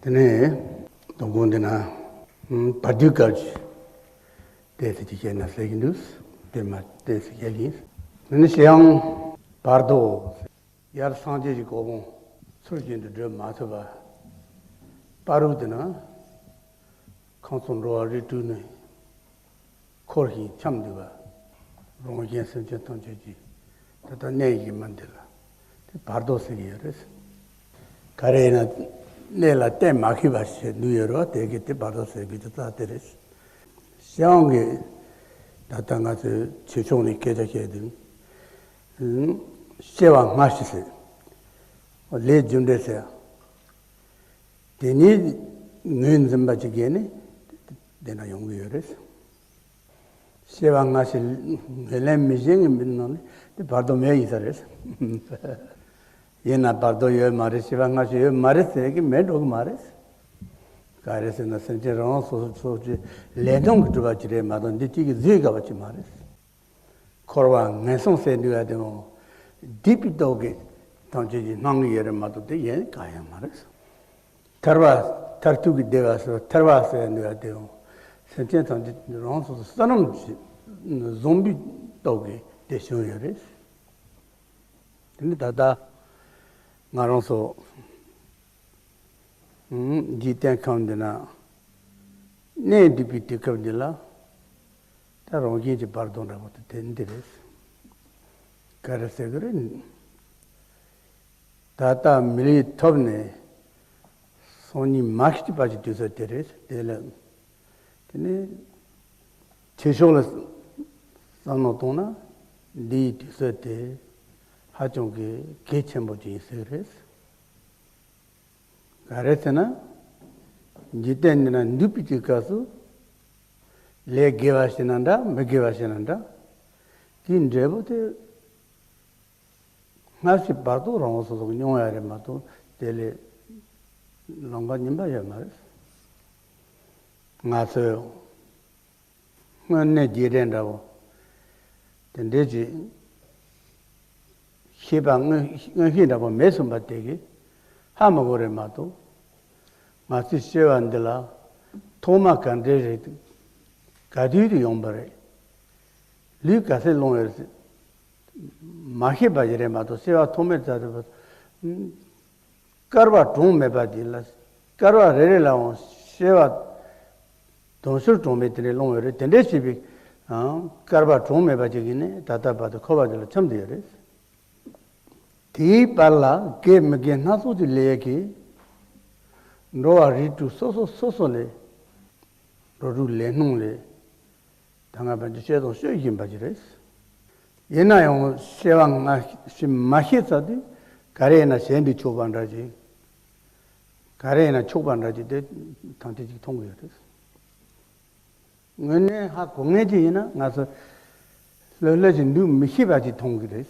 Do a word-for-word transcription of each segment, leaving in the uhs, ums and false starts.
དེ་ནས་དོ་དགོང་འདི་ན་བར་དོའི་སྐབས་ཀྱི་ཏོག་ཙམ་ཅིག་བཤད་ན་ཟེར་གྱི་འདུག་དེ་མ་ཏོག་ཙམ་བཤད་ཀྱི་ཡིན། དེ་ནི་ཞེ་ཡང་བར་དོ། ཡར་སངས་རྒྱས་ཀྱི་གོ་འཕང་ཚུལ་བཞིན་དུ་བགྲོད་མ་ཐུབ་པ། བར་དོ་དེ་ན་ཁམས་གསུམ་འགྲོ་བ་རིགས་དྲུག་ནས་འཁོར་ཞིང་འཁྱམས་འདུག་པ། རང་གཞན་སེམས་ཅན་ཐམས་ཅད་ཀྱི་ད་ལྟ་གནས་ཀྱི་མི་འདི་ལ་དེ་བར་དོ་ཟེར་གྱི་ཡོད་རེད། ག་རེ་ཡིན་ན་གནས་ལ་གཏན་མ་ཁེལ་བ་ཞིག་འདུག་ཡོད་རེད་བ། དེ་གི་དེ་བར་དོ་ཟེར་གྱི་དེ་རྩ་དེ་རེད། བྱས་ཙང་གི་ད་ལྟ་ང་ཚོས་ཆོས་ཕྱོགས་ནས་སྐད་ཆ་བཤད་དུས། སྐྱེ་བ་སྔ་ཕྱི་ཟེར། ལས་རྒྱུ་འབྲས་ཟེར། དེ་གཉིས་ངོས་འཛིན་པ་ཅིག་བརྒལ་ནས་དེ་འདྲ་ཡོང་གི་ཡོད་རེད། སྐྱེ་བ་སྔ་ཕྱི་ངོས་ལེན་མི་བྱེད་མཁན་མི་ནང་ནས་དེ་བར་དོ་མེད་ཡིན་ས་རེད། ཡིན་ན་བར་དོ་ཡོད་མ་རེད། སྐྱེ་བ་སྔ་ཕྱི་ཡོད་མ་རེད་ཟེར་གི་མེད་འགྲོ་གི་མ་རེད། ག་རེ་ཟེར་ན་སེམས་ཅན་རང་རང་སོ་སོ་སོ་སོའི་ལས་སྣང་གིས་གྲུབ་པ་ཅིག་རེད་མ་གཏོགས་འདི་གཅིག་གིས་བཟོས་དགོས་པ་ཅིག་མ་རེད། འཁོར་བ་ངན་སོང་ཟེར་འདུག་ཡ་དེ་མོ། སྡིག་པའི་སྟོབས་ཀྱིས་ཐམས་ཅད་ཀྱིས་སྣང་གི་ཡོད་རེད་མ་གཏོགས་དེ་གཞན་གང་ཡང་མ་རེད། ཐར་བ་མཐར་ཐུག་གི་བདེ་བ་ཟེར་ཐར་བ་ཟེར་འདུག་ཡ་དེ་མོ། སེམས་ཅན་ཐམས་ཅད་རང་སོ་སོ་བསོད་ནམས་ཀྱིས་བཟུང་བའི་སྟོབས་ཀྱིས་དེ་བྱུང་ཡོད་རེད། དེ་ནི་ད་ལྟ་ང་རང་ཚོ་འཇིག་རྟེན་ཁམས་འདི་ན་གནས་འདུག་པའི་དུས་སྐབས་འདི་ལ་ད་རང་བཞིན་གྱི་བར་དོ་འདྲ་པོ་དེ་དེ་འདི་རེད། ག་རེ་ཟེར་གི་རེད། ད་ལྟ་མི་ལུས་ཐོབ་ནས་སང་ཉིན་མ་ཤི་བར་གྱི་དུས་ཚོད་དེ་རེད། དེ་ལ་དེ་ནས་ཆོས་ཕྱོགས་ལ་བསམ་བློ་གཏོང་ན་འདིའི་དུས་ཚོད་དེ་ཧ་ཅང་གི་གལ་ཆེན་པོ་ཅིག་ཡིན་ཟེར་གི་རེད། ག་རེ་ཟེར་ན། འཇིག་རྟེན་འདི་ན་འདུག་པའི་དུས་སྐབས་སུ་ལས་དགེ་བ་བྱས་ན་འདྲ་མི་དགེ་བ་བྱས་ན་འདྲ། དེའི་འབྲས་བུ་དེ་སྔ་ཕྱི་བར་དོ་རང་སོ་སོ་གིས་མྱོང་ཡ་རེད་མ་གཏོགས་དེ་ལས་ལོང་ག་ཉིན་པ་ཡོད་མ་རེད། ང་ཚོས་དངོས་གནས་རྗེས་དྲན་འདྲ་བོ་དེ་འདྲས་ཀྱི་ཤེས་པ་མངོན་མངོན་ཤེས་འདྲ་བོ་མེད་སོང་པ་དེ་གིས་ཧ་མ་གོ་རེད་མ་གཏོགས། ང་ཚོའི་སྐྱེ་བ་འདི་ལ་ཐོག་མ་ག་འདྲས་རེད། ག་དུས་དུ་ཡོང་པ་རེད། ལུས་ག་ཚད་སློང་ཡོད་རེད། མ་ཤེས་པ་ཞིག་རེད་མ་གཏོགས་སྐྱེ་བ་ཐོག་མའི་རྩ་དེ་བ། བསྐལ་པ་གྲངས་མེད་པ་དེ་ལ་བསྐལ་པ་རེ་རེ་ལའང་སྐྱེ་བ་དུང་ཕྱུར་གྲངས་མེད་དེ་འདྲས་སློང་ཡོད་རེད། དེ་འདྲས་བྱས་པའི་ཨང་བསྐལ་པ་གྲངས་མེད་པ་ཅིག་གིས་ནི་ད་ལྟ་བར་དུ་འཁོར་བ་འདི་ལ་འཁྱམས་བསྡད་ཡོད་རེད། དེའི་བར་ལ་དགེ་མི་དགེ་སྣ་ཚོགས་ཀྱི་ལས་ཀྱིས་འགྲོ་བ་རིགས་དྲུག་སོ་སོ་སོ་སོ་ལས་འགྲོ་དྲུག་ལས་སྣང་ལས་ད་སྔ་བར་དུ་བཤད་དང་བཤད་བཞིན་པ་ཅིག་རེད། ཡིན་ན་ཡང་སྐྱེ་བ་སྔ་ཕྱི་མ་ཤེས་ཚར་དུས་ག་རེ་ཡིན་ན་གཞན་དུ་ཕྱོགས་པ་འདྲ་ཅིག་ག་རེ་ཡིན་ན་ཕྱོགས་པ་འདྲ་ཅིག་དེ་ཐམས་ཅད་ཅིག་མཐོང་གི་ཡོད་རེད། དངོས་གནས་ཧ་གོ་ངེས་ཅིག་ཡིན་ན་ང་ཚོ་ལྷོད་ལྷོད་ཅིག་འདུག་མི་ཤེས་པ་ཅིག་མཐོང་གི་རེད།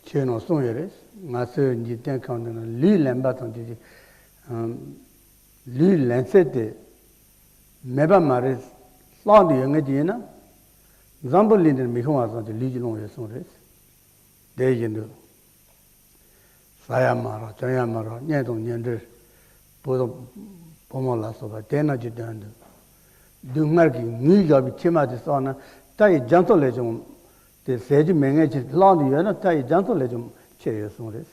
ཆོས་ནང་གསུངས་ཡོད་རེད། ང་ཚོའི་འཇིག་རྟེན་ཁམས་འདི་ན་ལུས་ལེན་པ་དང་དེ་ཅིག་ལུས་ལེན་ཚད་དེ་མེད་པ་མ་རེད། ལྷག་འདི་ཡོད་ངེས་ཅིག་ཡིན་ན་འཛམ་བུ་གླིང་འདིར་མི་ཤོང་བ་ཙམ་གྱི་ལུས་ཀྱིས་སློང་ཡོད་གསུངས་རེད། དེ་བཞིན་དུ། ཟ་ཡ་མ་རག་གྱོན་ཡ་མ་རག་གཉེན་དང་གཉེན་འབྲེལ། བུ་དང་བུ་མོ་ལ་སོགས་པ་དེ་རྣམས་ཀྱི་དོན་དུ། སྡུག་བསྔལ་གྱི་ངུས་བཞག་པའི་མཆི་མ་དེ་བསགས་ན་ལྟ་བའི་རྒྱ་མཚོ་ལས་ཀྱང་། དེ་ཟད་རྒྱུ་མེད་ངེས་ཀྱི་ལྷག་འདི་ཡོད་ན་ལྟ་བའི་རྒྱ་མཚོ་ལས་ཀྱང་ཆེ་ཡོད་གསུངས་རེད།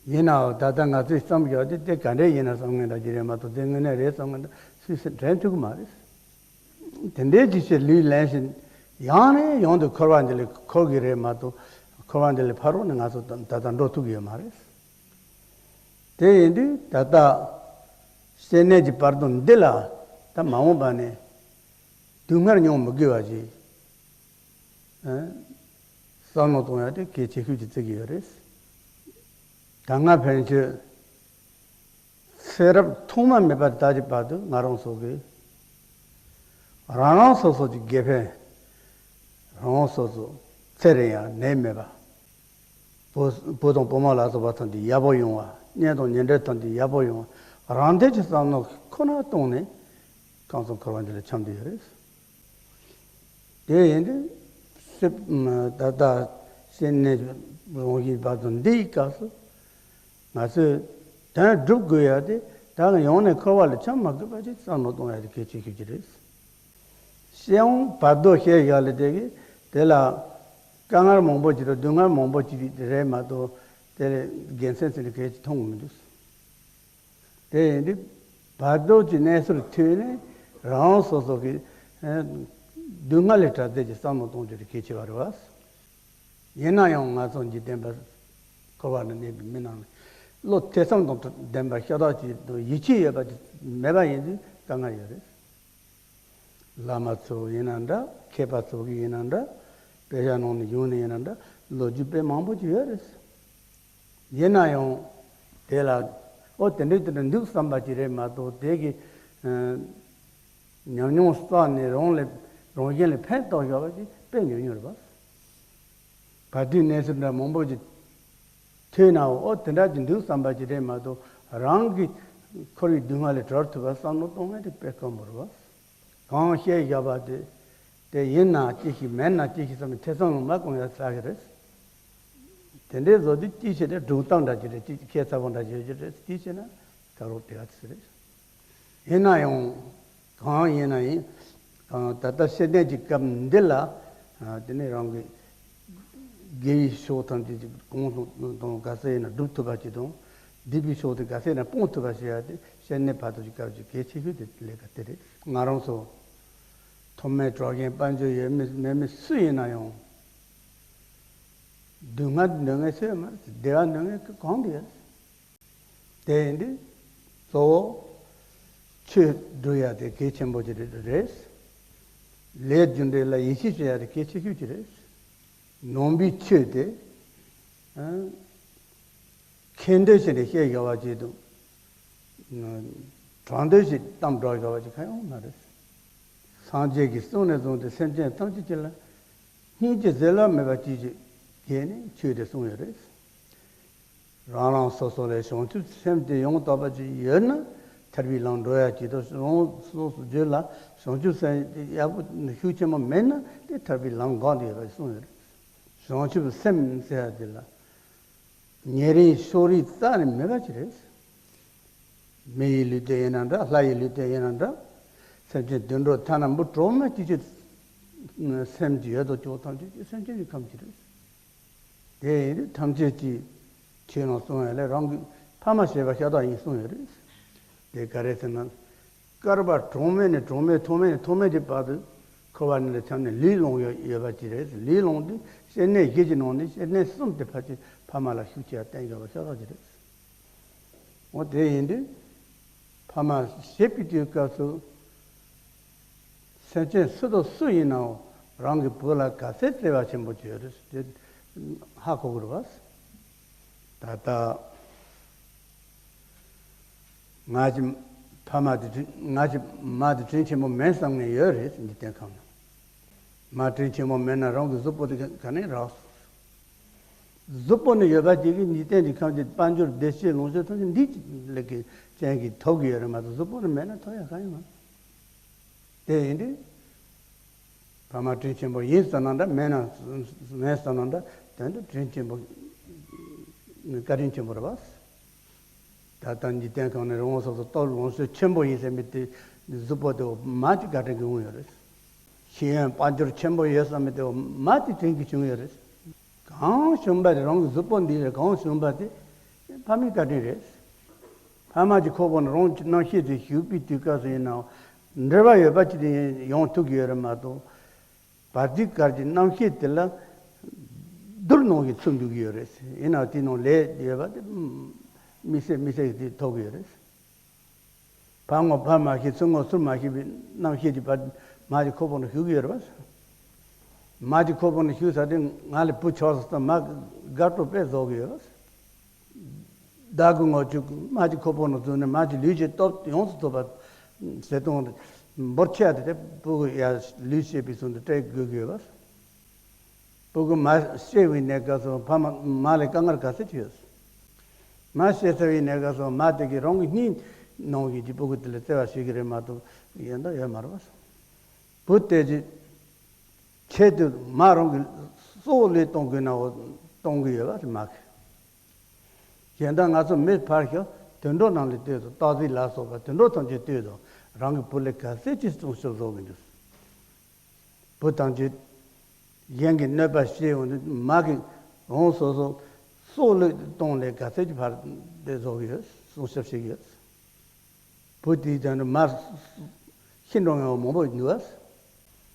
ཡིན་ནའང་ད་ལྟ་ང་ཚོས་བསམ་བཞག་དེ་དེ་ག་འདྲས་ཡིན་ན་བསམ་ངན་འདྲ་ཅིག་རེད་མ་གཏོགས་དེ་དངོས་གནས་རེད་བསམ་ངན་འདྲ་སུས་སུ་དྲན་ཐུབ་ཀྱི་མ་རེད། དེ་འདྲའི་ཅིག་བྱས་ལུས་ལེན་བཞིན་ཡང་ནས་ཡང་དུ་འཁོར་བ་འདི་ལ་འཁོར་གྱི་རེད་མ་གཏོགས་འཁོར་བ་འདི་ལས་ཕ་རོལ་ནས་ང་ཚོ་ད་ད་ལྟ་འགྲོ་ཐུབ་ཀྱི་ཡོད་མ་རེད། དེ་ཡིན་དུས་ད་ལྟ་སྐྱེ་གནས་ཀྱི་བར་དོ་འདི་ལ་ད་མ་འོངས་པ་ནས་སྡུག་བསྔལ་མྱོང་མི་དགོས་པ་ཞིག་བསམ་བློ་གཏོང་ཡ་དེ་གལ་ཆེ་ཤོས་ཀྱི་བརྩི་གི་ཡོད་རེད། ད་སྔ་ཕན་ཆོད། ཚེ་རབས་ཐོག་མ་མེད་པ་ད་ཅི་བར་དུ་ང་རང་ཚོ་གིས་རང་རང་སོ་སོ་གྱི་དགེ་ཕན། རང་རང་སོ་སོ་ཚེ་རིང་ཡང་ནད་མེད་པ། བུ་བུ་དང་བུ་མོ་ལ་སོགས་པ་ཐམས་ཅད་ཡག་པོ་ཡོང་བ། གཉེན་དང་གཉེན་འབྲེལ་ཐམས་ཅད་ཡག་པོ་ཡོང་བ། རང་བདེ་གྱི་བསམ་བློ་ཁོ་ན་གཏོང་ནས་ཁམས་གསུམ་འཁོར་བ་འདི་ལ་འཁྱམས་བསྡད་ཡོད་རེད། དེ་ཡིན་དུས་སེམས་ད་ལྟ་སེམས་ནས་རང་བཞིན་བར་དུ་འདི་ཡི་སྐབས་སུ་ང་ཚོས་ དོན་སྒྲུབ་དགོས་ཡ་དེ་ད་ག་ཡོང་ནས་འཁོར་བ་ལ་འཁྱམས་མ་དགོས་པ་ཅིག་བསམ་བློ་གཏོང་ཡ་དེ་གལ་ཆེ་ཤོས་ཅིག་རེད། སྤྱི་ཡོངས་བར་དོ་བཤད་བཞག་ལས་དེ་གི་དེ་ལ་དཀའ་ངལ་མང་པོ་ཅིག་དང་སྡུག་བསྔལ་མང་པོ་ཅིག་རེད་མ་གཏོགས་དེ་ལས་དགེ་མཚན་ཟེར་ནས་གལ་ཆེ་མཐོང་གི་མི་འདུག་དེ་ཡིན་དུས་བར་དོ་གི་གནས་ཚུལ་ཐོས་ནས་རང་རང་སོ་སོ་གི་ཨ་སྡུག་བསྔལ་ལས་བྲལ་ཚད་ཀྱི་བསམ་བློ་གཏོང་རྒྱུ་དེ་གལ་ཆེ་བ་རེད་བ། ཡིན་ན་ཡང་ང་ཚོ་འཇིག་རྟེན་པ་འཁོར་བ་ན་གནས་པའི་མི་རྣམས་ལ་བློ་ཐོས་བསམ་དང་ལྡན་པ་ཤ་སྟག་ཅིག་དང་ཡིད་ཆེས་ཡོད་པ་ཅིག་མེད་པ་ཡིན་དུས་དཀའ་ངལ་ཡོད་རེད། བླ་མ་ཚོ་ཡིན་ན་འདྲ། མཁས་པ་ཚོ་གི་ཡིན་ན་འདྲ། དཔེ་ཆ་ནང་ནས་ཡོང་ནས་ཡིན་ན་འདྲ། ལོ་རྒྱུས་དཔེ་མང་པོ་ཅིག་ཡོད་རེད། ཡིན་ན་ཡང་དེ་ལ་ཨོ་དེ་འདྲའི་དེ་འདྲ་འདུག་བསམ་པ་ཅིག་རེད་མ་གཏོགས་དེ་གི་ཨ་ཉམས་མྱོང་བསགས་ནས་རང་ལ་རང་གཞན་ལ་ཕན་ཐོགས་ཡོད་པ་ཅིག་དཔེ་ཉུང་ཉུང་རེད་པ། བར་དོའི་གནས་ཚུལ་འདྲ་མང་པོ་ཅིག་ཐོས་ན་ཨོ་དེ་འདྲ་ཅིག་འདུག་བསམ་པ་ཅིག་རེད་མ་གཏོགས་རང་གི་འཁོར་བའི་སྡུག་བསྔལ་ལས་གྲོལ་ཐུབ་པ་བསམ་བློ་གཏོང་མཁན་དེ་དཔེ་དཀོན་པོ་རེད་པ། གང་བཤད་བཞག་པ་དེ་དེ་ཡིན་ན་ཅི་ཞིག་མིན་ན་ཅི་ཞིག་བསམ་པའི་ཐེ་ཚོམ་ལ་མ་གཏོང་ཡ་ཚ་གི་རེད། དེ་འདྲའི་བཟོ་དུས་ཅི་བྱས་ནས་སྒྲུང་གཏམ་འདྲ་ཅིག་རེད། ཅི་ཁྱད་མཚར་པོ་འདྲ་ཅིག་ཡོད་ཀྱི་རེད། ཅི་བྱས་ན་ཁ་རོག་དེ་ག་ཚོད་རེད། ཡིན་ན་ཡང་གང་ཡིན་ན་ཡིན་གང་ད་ལྟ་བཤད་གནས་ཀྱི་སྐབས་འདི་ལ་ཨ་དེ་ནས་རང་གི་དགེ་བའི་ཕྱོགས་ཐམས་ཅད་ཀྱི་གང་དང་ག་ཚད་ཡིན་ན་སྒྲུབ་ཐུབ་པ་ཅིག་དང་སྡིག་པའི་ཕྱོགས་དེ་ག་ཚད་ཡིན་ན་སྤོང་ཐུབ་པ་བྱེད་ཡ་དེ་བཤད་གནས་བར་དོ་གི་སྐབས་ཀྱི་གལ་ཆེ་ཤོས་དེ་ལས་ཀ་དེ་རེད། ང་རང་ཚོ་ཐོག་མའི་གྲོགས་རྒན་དཔལ་འབྱོར་ཡོད་མེད་མེད་མེད་སུ་ཡིན་ན་ཡང་སྡུག་བསྔལ་འདོད་མཁན་སུ་ཡོད་མ་རེད། བདེ་བ་འདོད་མཁན་གང་དུ་ཡོད། དེ་ཡིན་དུས་གཙོ་བོ་ཆོས་སྒྲུབ་ཡ་དེ་གལ་ཆེན་པོ་ཅིག་རེད། ལས་རྒྱུ་འབྲས་ལ་ཡིད་ཆེས་བྱེད་ཡ་དེ་གལ་ཆེ་ཤོས་ཅིག་རེད། ནང་པའི་ཆོས་དེ་ཨ་ཁེངས་དྲེགས་བྱས་ནས་བཤད་དགོས་པ་ཅིག་དང་། དྲང་དོན་ཞིག་གཏམ་སྒྲོག་དགོས་པ་ཅིག་གང་ཡང་མ་རེད། སངས་རྒྱས་ཀྱིས་གསུངས་ནས་བཟུང་སྟེ་སེམས་ཅན་ཐམས་ཅད་ཀྱི་ལ་སྙིང་རྗེ་ཟེར་ལ་མེད་པ་ཅིག་ཅིག་གིས་ནི་ཆོས་དེ་གསུངས་ཡོད་རེད། རང་རང་སོ་སོ་ལ་བྱང་ཆུབ་སེམས་དེ་ཡང་དག་པ་ཅིག་ཡོད་ན་ཐར་པའི་ལམ་འགྲོ་ཡ་ཅིག་དང་། རང་སོ་སོ་རྒྱུད་ལ་བྱང་ཆུབ་སེམས་ཡག་པོ་ཤུགས་ཆེན་པོ་མེད་ན་དེ་ཐར་པའི་ལམ་འགག་ཏུ་ཡོད་པ་ཞིག་གསུངས་ཡོད་རེད། བྱང་ཆུབ་སེམས་ཟེར་ཡ་དེ་ལ་ཉེ་རིང་ཕྱོགས་རིས་རྩ་ནས་མེད་པ་ཅིག་རེད། མི་ཡི་ལུས་རྟེན་ཡིན་ན་འདྲ། ལྷ་ཡི་ལུས་རྟེན་ཡིན་ན་འདྲ། སེམས་ཅན་དུད་འགྲོ་ཐ་ན་འབུ་གྲོག་མ་ཅིག་ཅིག་སེམས་ཀྱི་ཡོད་དོ་ཅོག་ཐམས་ཅད་ཀྱི་སེམས་ཅན་གྱི་ཁམས་ཅིག་རེད། དེ་ཡིན་དུས་ཐམས་ཅད་ཀྱི་ཆོས་ནང་གསུངས་ཡ་ལས་རང་གི་ཕ་མ་ཞེས་པ་ཤ་སྟག་ཡིན་གསུངས་ཡོད་རེད། དེ་ག་རེ་ཟེར་ན། བསྐལ་པ་གྲངས་མེད་ནས་གྲངས་མེད་ཐོགས་མེད་ནས་ཐོགས་མེད་ཀྱི་བར་དུ་འཁོར་བ་ནི་ལ་འཁྱམས་ནས་ལུས་ལོངས་ཡོད་ཡོད་པ་ཅིག་རེད། ལུས་ལོངས་དུས་སྐྱེ་གནས་བཞི་གི་ནང་ནས་སྐྱེ་གནས་གསུམ་དེ་ཕལ་ཆེར་ཕ་མ་ལ་ཤུགས་ཆེ་བ་བསྟན་དགོས་པ་ཤ་སྟག་ཅིག་རེད། འོ་དེ་ཡིན་དུས་ཕ་མ་ཞེས་པའི་དུས་སྐབས་སུ་སེམས་ཅན་སུ་དང་སུ་ཡིན་ནའང་རང་གི་བུ་ལ་ག་ཚད་བརྩེ་བ་ཆེན་པོ་ཅིག་ཡོད་རེད་དེ་ཧ་གོ་དགོས་རེད་བ། ད་ལྟ་ང་གི་ཕ་མ་དེ་དྲིན་ང་གི་མ་དེ་དྲིན་ཆེན་པོ་མིན་བསམ་མཁན་ཡོད་རེད། འཇིག་རྟེན་ཁམས་ན་མ་དྲིན་ཆེན་པོ་མིན་ན་རང་གི་གཟུགས་པོ་དེ་ག་ནས་རག་སོང་། གཟུགས་པོ་ནི་ཡོད་པ་ཅིག་གིས་འཇིག་རྟེན་གྱི་ཁམས་ཀྱི་དཔལ་འབྱོར་བདེ་སྐྱིད་ལོངས་སྤྱོད་ཐམས་ཅད་འདི་ལས་ཀྱི་ཅན་གྱིས་ཐོབ་ཀྱི་ཡོད་རེད་མ་གཏོགས་གཟུགས་པོ་ནི་མེད་ན་ཐོབ་ཡ་གང་ཡང་མ་རེད། དེ་ཡིན་དུས། ཕ་མ་དྲིན་ཆེན་པོ་ཡིན་བསམ་ན་འདྲ། མེད་ན་མེད་བསམ་ན་འདྲ། དོན་དུ་དྲིན་ཆེན་པོ་བཀའ་དྲིན་ཆེན་པོ་རེད་བ། ད་ལྟ་འཇིག་རྟེན་ཁམས་ནས་རང་སོ་སོ་སྟོབས་ལོངས་སྤྱོད་ཆེན་པོ་ཡིན་ཟེར་མི་དེ་གཟུགས་པོ་དེ་མ་གཅིག་བཀའ་དྲིན་གྱིས་འོང་ཡོད་རེད། ཤེས་ཡོན་དཔལ་འབྱོར་ཆེན་པོ་ཡོད་བསམ་མི་དེ་མ་གཅིག་དྲིན་གྱིས་བྱུང་ཡོད་རེད། གང་བྱུང་བ་དེ་རང་གི་གཟུགས་པོ་འདི་རེད། གང་བྱུང་བ་དེ་ཕ་མའི་བཀའ་དྲིན་རེད། ཕ་མ་གྱི་ཁོག་པ་ནས་རང་གི་རྣམ་ཤེས་དེ་ཞུགས་པའི་དུས་སྐབས་སུ་ཡིན་ནའང་འབྲེལ་བ་ཡོད་པ་ཅིག་དེ་ཡོང་ཐུབ་ཀྱི་ཡོད་རེད་མ་གཏོགས། བར་དུས་སྐབས་ཀྱི་རྣམ་ཤེས་དེ་ལ་རྡུལ་ནང་བཞིན་ཚུད་འགྲོ་གི་ཡོད་རེད། ཡིན་ནའང་དེའི་ནང་ལས་ཡོད་པ་དེ་དམིགས་བསལ་དམིགས་བསལ་གྱི་དེ་ཐོབ་ཀྱི་ཡོད་རེད། ཕར་ངོ་ཕར་མ་ཤེས་ཚུར་ངོ་ཚུར་མ་ཤེས་པའི་རྣམ་ཤེས་ཀྱི་བར་མ་གཅིག་ཁོག་པ་ནང་ཞུགས་ཀྱི་ཡོད་རེད་པ། མ་གཅིག་ཁོག་པ་ནང་ཞུགས་ཚར་དུས་ང་ལ་བུ་ཆགས་སོང་ཙང་མ་དགའ་སྤྲོ་དཔེ་བཟོ་གི་ཡོད་རེད། ཟླ་དགུ་ངོ་བཅུ་མ་གཅིག་ཁོག་པ་ནང་བཙུགས་ནས་མ་གཅིག་ལུས་ཀྱི་སྟོབས་ཡོངས་སུ་རྫོགས་པ་ཟེར་སྟངས་འབོར་ཆེ་བ་དེ་དེ་སྤུ་གུ་ཡར་ལུས་སྐྱེས་པའི་ཚུལ་དུ་སྤྲད་དགོས་ཀྱི་ཡོད་པ། སྤུ་གུ་མ་སྐྱེས་པའི་གནས་སྐབས་སུ་ཕ་མ་མ་ལ་དཀའ་ངལ་ག་ཚད་ཅིག་ཡོད། མ་སྐྱེས་ཚར་བའི་གནས་སྐབས་སུ་མ་དེ་གིས་རང་གི་སྙིང་ནང་བཞིན་གྱི་སྤུ་གུ་དེ་ལ་བརྩེ་བ་བྱེད་ཀྱི་རེད་མ་གཏོགས་གཞན་དག་ཡོད་མ་རེད་པ། བུ་དེ་གྱི་ཆེད་དུ་མ་རང་གི་སྲོག་བློས་གཏོང་དགོས་ན་འོ་གཏོང་གི་ཡོད་པ་རེད་མ་གི། གཞན་དག་ང་ཚོ་མི་ཕར་ཞོག་དུད་འགྲོ་རྣམས་ལ་ལྟོས་དང་སྟག་གཟིག་ལ་སོགས་པ་དུད་འགྲོ་ཐམས་ཅད་ལྟོས་དང་རང་གི་བུ་ལ་ག་ཚད་ཅིག་སྲུང་སྐྱོབ་བཟོ་གི་འདུག་བུ་ཐམས་ཅད་གཞན་གྱི་གནོད་པ་བྱས་འོང་དུས་མ་གི་འོང་སོ་སོ་སྲོག་བློས་གཏོང་ལས་ག་ཚད་ཀྱི་བར་དེ་བཟོ་གི་ཡོད། སྲུང་སྐྱོབ་བྱེད་ཀྱི་ཡོད། བུ་དེའི་དོན་དུ་མར་ཤི་འགྲོ་མཁན་མང་པོ་འདུག་བ།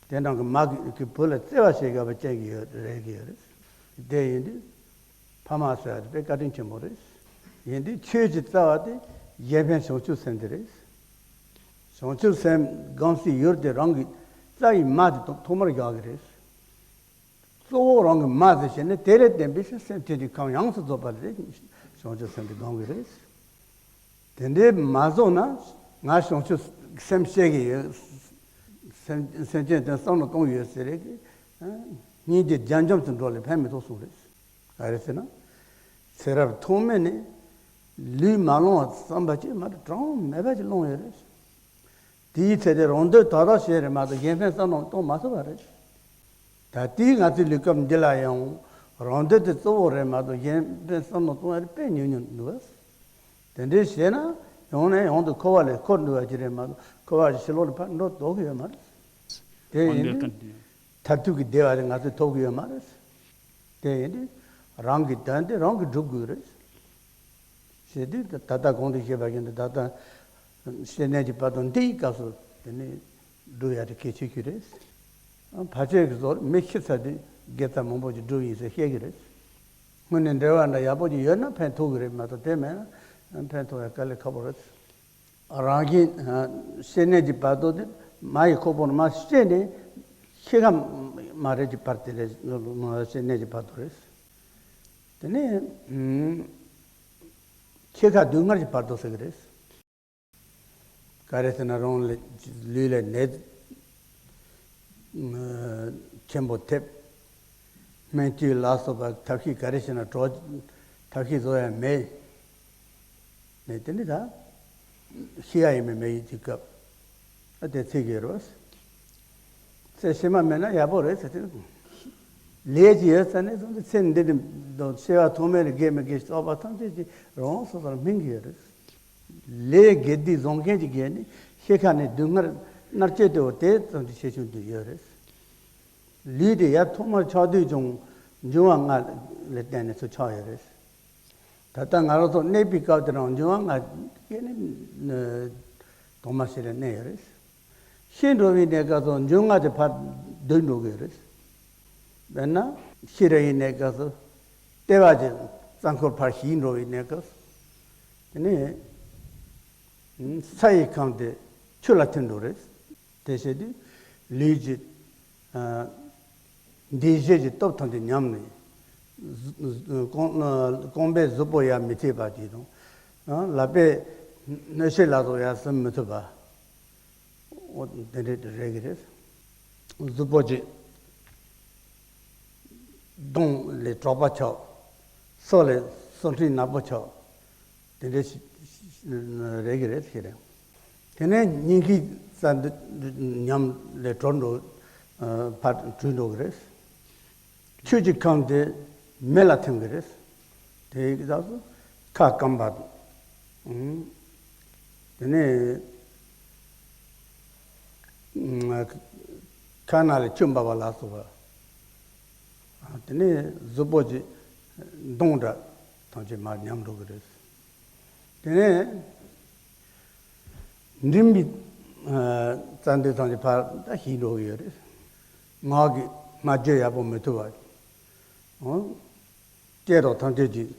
དེ་འདྲ་གི་མ་གི་བུ་ལ་བརྩེ་བ་བྱེད་དགོས་པ་བཅས་ཀྱི་ཡོད་རེད་ཀྱི་ཡོད་རེད། དེ་ཡིན་དུས་ཕ་མ་ཟེར་བ་དེ་དཔེ་བཀའ་དྲིན་ཆེན་པོ་རེད། ཡིན་དུས་ཆོས་ཀྱི་རྩ་བ་དེ་གཞན་ཕན་བྱང་ཆུབ་སེམས་དེ་རེད། བྱང་ཆུབ་སེམས་སྒོམ་སའི་ཡུལ་དེ་རང་གི་རྩ་བའི་མ་དེ་ཐོག་མར་བཞག་གི་རེད། གཙོ་བོ་རང་གི་མ་དེ་བྱས་ནས་དེ་ལས་བརྟེན་པའི་སེམས་ཅན་གྱི་ཁམས་ཡོངས་སུ་རྫོགས་པ་ལ་བྱང་ཆུབ་སེམས་དེ་སྒོམ་གི་རེད། དེ་འདྲའི་མ་རྫོགས་ན་ང་བྱང་ཆུབ་སེམས་བསྐྱེད་ཀྱི་ཡོད། སེམས་སེམས་ཅན་དོན་བསམ་བློ་གཏོང་ཡོད་ཟེར་རེད་ཀྱི། སྙིང་རྗེ་རྒྱ་འཇམ་དུ་འགྲོ་ལས་ཕན་མི་ཐོགས་གསུངས་རེད། ག་རེ་ཟེར་ན། ཚེ་རབས་ཐོག་མེད་ནས་ལུས་མ་བླངས་བསམ་པ་ཅིག་མ་གྲངས་མེད་པ་ཅིག་བླངས་ཡོད་རེད། དེའི་ཚེ་དེ་རང་འདོད་དག་དག་བྱས་རེད་མ་གཏོགས་གཞན་ཕན་བསམ་བློ་གཏོང་མ་ཐུབ་པ་རེད། ད་ལྟའི་ང་ཚོའི་ལུས་སྐབས་འདི་ལ་ཡང་རང་འདོད་དེ་གཙོ་བོ་རེད་མ་གཏོགས་གཞན་ཕན་བསམ་བློ་གཏོང་ཡ་དེ་དཔེ་ཉུང་ཉུང་འདུག་བས། དེ་འདྲའི་བྱས་ན་ཡང་ནས་ཡང་དུ་འཁོར་བ་ལས་འཁོར་འགྲོ་བ་ཅིག་རེད་མ་གཏོགས་འཁོར་བ་ཕྱི་ལོགས་ལ་ཕར་འགྲོ་ལྡོག་གི་ཡོད་མ་རེད། དེ་ཡིན་དུས་མཐར་ཐུག་གི་བདེ་བ་དེ་ང་ཚོས་ཐོབ་གི་ཡོད་མ་རེད། དེ་ཡིན་དུས་རང་གི་དོན་དེ་རང་གིས་སྒྲུབ་དགོས་རེད། ཞེས་དུས་ད་ལྟ་གོང་དུ་བཤད་པ་བཞིན་དུ་ད་ལྟ་བཤེས་གཉེན་གྱི་བར་དུ་འདིའི་སྐབས་སུ་དེ་ནི་སྒྲུབ་ཡ་དེ་གལ་ཆེ་ཤོས་རེད། ཕལ་ཆེར་གྱི་ཚོར་མི་ཤི་ཚར་དུས་དགེ་རྩ་མང་པོ་ཅིག་སྒྲུབ་ཡིན་ཟེར་བཤད་ཀྱི་རེད། སྔོན་ནས་འབྲེལ་བ་འདྲ་ཡག་པོ་ཅིག་ཡོད་ན་ཕན་ཐོགས་ཀྱི་རེད་མ་གཏོགས་དེ་མེད་ན་ཕན་ཐོགས་ཡ་དཀའ་ལས་ཁག་པོ་རེད། རང་བཞིན་བཤེས་གཉེན་གྱི་བར་དོ་དེ་མ་ཡི་ཁོག་པར་མ་བཤད་ནས་ཤི་ཁ་མ་རེད་ཀྱི་བར་དེ་རེད། བཤེས་གཉེན་གྱི་བར་དོ་རེད། དེ་ནས་ཤི་ཁ་སྡུག་བསྔལ་གྱི་བར་དོ་ཟེར་གི་རེད། ག་རེ་ཟེར་ན་རང་ལུས་ལ་ནད་ཆེན་པོ་ཐེབས། སྨན་བཅོས་ལ་སོགས་པ་ཐབས་ཤེས་ག་རེ་བྱས་ན་གྲོགས་ཐབས་ཤེས་བཟོ་ཡ་མེད། ནས་དེ་འདྲ་ད་ཤི་ཡ་ཡིན་མིན་མེད་ཡིན་དུས་སྐབས་ཨ་དེ་ཚིག་གི་རོ། ཚེ་ཕྱི་མ་མེད་ན་ཡག་པོ་རེད་ཟེར་དུས། ལས་ཀྱི་ཡོད་ཚད་ནས་བཟུང་སྟེ་ཚེ་འདི་ནས་འདོད་ཤེས་པ་ཐོག་མེད་ལ་དགེ་མི་དགེ་བསགས་པ་ཐམས་ཅད་ཀྱི་རང་སོ་སོར་སྨིན་གྱི་ཡོད་རེད། ལས་དགེ་སྡིག་བཟང་ངན་གྱི་སྒོ་ནས་ཤི་ཁ་ནས་སྡུག་བསྔལ་མནར་གཅོད་དེ་བ་དེ་ཙམ་གྱི་ཆེ་ཆུང་དུ་ཡོད་རེད། ལུས་དེ་ཡར་ཐོག་མར་ཆགས་དུས་ཀྱང་འབྱུང་བ་ལྔ་ལ་བརྟེན་ནས་ཚུར་ཆགས་ཡོད་རེད། ད་ལྟ་ང་རང་ཚོ་གནས་པའི་སྐབས་དེ་རང་འབྱུང་བ་ལྔ་སྐྱེས་ནས་ཐོག་མ་ཞིག་ལ་གནས་ཡོད་རེད། ཤི་འགྲོ་བའི་གནས་སྐབས་སུ་འབྱུང་ལྔ་དེ་ཕར་བསྡུས་འགྲོ་གི་ཡོད་རེད། དཔེར་ན་ཤི་ར་ཡི་གནས་སྐབས་སུ་ལྟེ་བ་གི་རྩ་འཁོར་ཕར་ཞིག་འགྲོ་བའི་གནས་སྐབས་དེ་ནས་ས་ཡི་ཁམས་དེ་ཆུ་ལ་ཐིམ་འགྲོ་རེད། དེ་བྱེད་དུས་ལུས་ཀྱི་འདུས་བྱས་ཀྱི་སྟོབས་ཐམས་ཅད་ཉམས་ནས་རྐང་རྐང་པའི་གཟུགས་པོ་ཡར་མི་ཐེག་པ་དེ་དང་། ལག་པའི་སྣོད་ཤེད་ལ་སོགས་ཡར་ཟིན་མི་ཐུབ་པ། འོ་དེ་འདྲས་རེད་ཀྱི་རེད། གཟུགས་པོ་གཅིག་གདོང་ལས་གྲོག་པ་ཆགས། སོ་ལས་སོ་འཕྲེང་ནག་པོ་ཆགས། དེ་འདྲས་ཞིག་རེད་ཀྱི་རེད་ཟེར་རེད། དེ་ནས་སྙིང་གི་རྩ་འདི་ཉམས་ལས་གྲོལ་འགྲོ། ཕར་གྲོལ་འགྲོ་གི་རེད། ཆོས་ཀྱི་ཁམས་དེ་མེ་ལ་ཐིམ་གི་རེད། དེའི་སྐབས་སུ་ཁ་སྐམ་པ། དེ་ནས་ཁ་ནང་ལ་ཆུ་འབབ་པ་ལ་སོགས་པ། དེ་ནས་གཟུགས་པོ་གི་མདོངས་འདྲ་ཐམས་ཅད་མར་ཉམས་འགྲོ་གི་རེད། དེ་ནས་མགྲིན་པའི་རྩ་འདི་ཐམས་ཅད་ཕར་ད་ཞིག་འགྲོ་གི་ཡོད་རེད། ངག་གི་སྨྲ་བརྗོད་ཡག་པོ་མི་ཐུབ་པ། སྐད་རོགས་ཐམས་ཅད་ཀྱིས་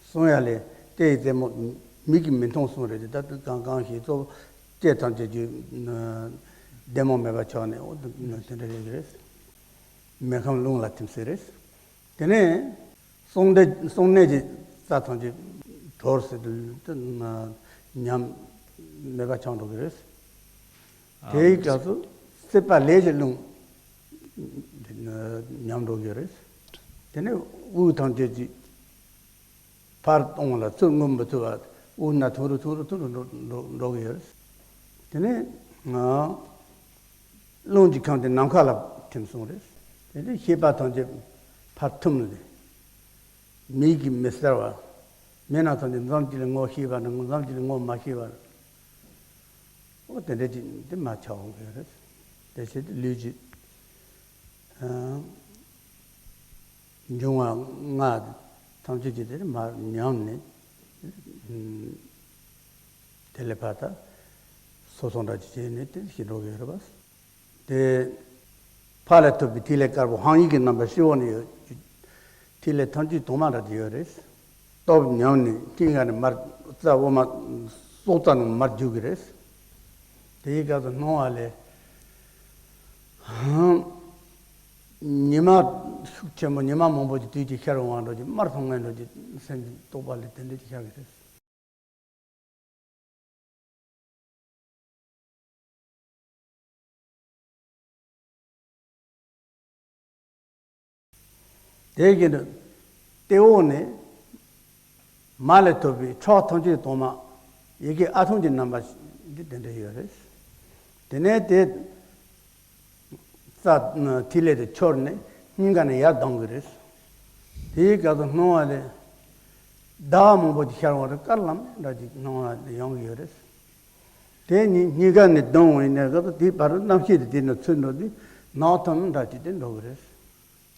གསུང་ཡ་ལས་སྐད་ཡི་རྩེ་མོ་མིག་གིས་མི་མཐོང་གསུང་རེད་དེ་ད་ལྟ་གང་གང་ཞིག་གཙོ་བོ་སྐད་ཐམས་ཅད་ཀྱི་བདེ་མོ་མེད་པ་ཆགས་ནས་འོ་དེ་འདྲ་རེད་རེད། མེ་ཁམས་རླུང་ལ་ཐིམ་ཟེར་རེད། དེ་ནས་གསུང་འདི་གསུང་གནས་ཀྱི་རྩ་ཐམས་ཅད་གྲོལ་ཟེར་དུས་ཉམས་མེད་པ་ཆགས་འགྲོ་གི་རེད། དེའི་སྐབས་སུ་སྲེད་པ་ལས་ཀྱི་རླུང་ཉམས་འགྲོ་གི་རེད། དེ་ནས་དབུགས་ཐམས་ཅད་ཀྱི་ཕར་གཏོང་ལ་ཚུར་མངོན་པར་ཚུར་བ་དབུགས་ན་ཐུང་རུ་ཐུང་རུ་ཐུང་རུ་འགྲོ་འགྲོ་འགྲོ་གི་ཡོད་རེད། དེ་ནས་རླུང་གི་ཁམས་དེ་ནམ་མཁའ་ལ་ཐིམ་སོང་རེད། དེ་ནས་ཤེས་པ་ཐམས་ཅད་ཕར་ཐིམ་ལས་མིག་གིས་མི་གསལ་བ། མི་རྣམས་ཐམས་ཅད་མཚམས་གཅིག་ལ་ངོ་ཤེས་པ་དང་མཚམས་གཅིག་ལ་ངོ་མ་ཤེས་པ། འོ་དེ་འདྲ་ཅིག་དེ་མར་ཆགས་འོང་གི་རེད། དེ་བྱས་ཏེ་ལུས་ཀྱི་འབྱུང་བ་ལྔ་ཐམས་ཅད་ཀྱི་དེ་མར་ཉམས་ནས། དེ་ལས་ཕར་ད་སོ་སོ་འདྲ་ཅིག་བྱས་ནས་དེ་ཞིག་འགྲོ་གི་ཡོད་རེད་པ། དེ་ཕར་ལ་ཐོབ་པའི་ཐིག་ལེ་དཀར་པོ་ཧཱུྃ་ཡིག་གི་རྣམ་པ་སྤྱི་བོ་ནས་ཡོད། ཐིག་ལེ་ཐམས་ཅད་དྭངས་མ་འདྲ་ཅིག་ཡོད་རེད། སྟོབས་ཉམས་ནས་སྐྱིན་ག་ནས་མར་རྩ་འོ་མ་སྲོག་རྩ་ནང་མར་རྒྱུག་གི་རེད། དེའི་སྐབས་སུ་སྣང་བ་ལས། ཉི་མ་ཤུགས་ཆེན་པོ་ཉི་མ་མང་པོ་ཅིག་དུས་ཀྱི་ཤར་འོང་བ་འདྲ་ཅིག་དམར་ཐང་ངེ་འདྲ་ཅིག་སེམས་ཀྱི་རྟོག་པ་ལས་དེ་འདྲ་ཅིག་ཤར་གི་རེད། དེ་བཞིན་དུ་སྟེང་འོག་ནས་མར་ལ་ཐོབ་པའི་ཁྲག་ཐམས་ཅད་དྭངས་མ་ཡི་གེ་ཨ་ཐུང་གི་རྣམ་པ་འདི་དེ་འདྲ་ཡོད་རེད། དེ་ནས་དེ་རྩ་ཐིག་ལེ་དེ་འཆོར་ནས་སྙིང་ག་ནས་ཡར་ལྡང་གི་རེད། དེའི་སྐབས་སུ་སྣང་བ་ལས་ཟླ་བ་མང་པོ་ཅིག་ཤར་བ་དང་དཀར་ལམ་འདྲ་ཅིག་སྣང་བ་ཡོང་གི་ཡོད་རེད། དེ་ཉིད་སྙིང་ག་ནས་ལྡང་བ་ཡིན་ནའི་སྐབས་སུ་དེའི་བར་དུ་རྣམ་ཤེས་དེ་དེ་ནས་ཚུར་འགྲོ་དུས་ནག་ཐོམ་འདྲ་ཅིག་དེ་འགྲོ་གི་རེད།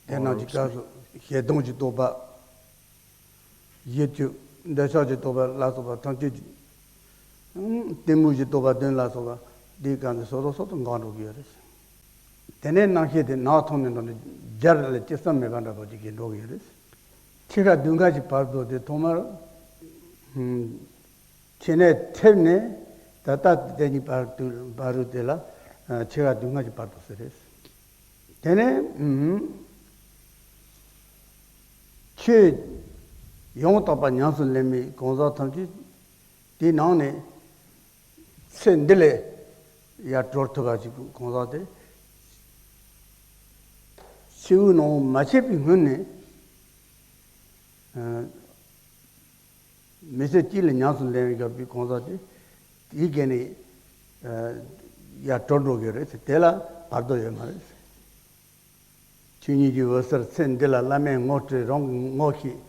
དེ་རྣམས་ཀྱི་སྐབས་སུ་ཞེ་སྡང་གི་རྟོག་པ། ཡིད་ཀྱི་འདོད་ཆགས་ཀྱི་རྟོག་པ་ལ་སོགས་པ་ཐམས་ཅད་ཀྱི། གཏི་མུག་གི་རྟོག་པ་བདུན་ལ་སོགས་པ་འདིའི་སྐབས་སུ་སོ་སོ་སོ་སོ་འགག་འགྲོ་གི་ཡོད་རེད། དེ་ནས་རྣམ་ཤེས་དེ་ནག་ཐོམ་ནས་འགྲོ་ནས་སྦྱར་ལ་ཅི་བསམ་མེད་པ་འདྲ་པོ་ཅིག་གིས་འགྲོ་གི་ཡོད་རེད། ཕྱི་ཁ་མདུན་ཁ་གྱི་བར་དུ་དེ་ཐོག་མར། ཕྱི་ནས་ཐེབས་ནས་ད་ལྟ་དེ་གཉིས་བར་དུ་བར་དུ་དེ་ལ་ཕྱི་ཁ་མདུན་ཁ་གྱི་བར་དུ་ཟེར་རེད། དེ་ནས་ཆོས་ཡང་དག་པ་ཉམས་སུ་ལེན་མི་གང་ཟག་ཐམས་ཅད་དེའི་ནང་ནས་ཚེ་འདི་ལས་ཡར་གྲོལ་ཐུབ་པ་ཞིག་གང་ཟག་དེ་ཕྱི་དབུགས་ནང་དབུགས་མ་ཆད་པའི་སྔོན་ནས། མི་ཚེ་གཅིག་ལ་ཉམས་སུ་ལེན་དགོས་པའི་གང་ཟག་དེ་དེའི་སྐད་ནས་ཡར་གྲོལ་འགྲོ་གི་རེད་ཟེར། དེ་ལ་བར་དོ་ཡོད་མ་རེད། ཆོས་ཉིད་ཀྱི་འོད་ཟེར་ཚེ་འདི་ལ་བླ་མས་ངོ་སྤྲོད། རང་གིས་ངོ་ཤེས།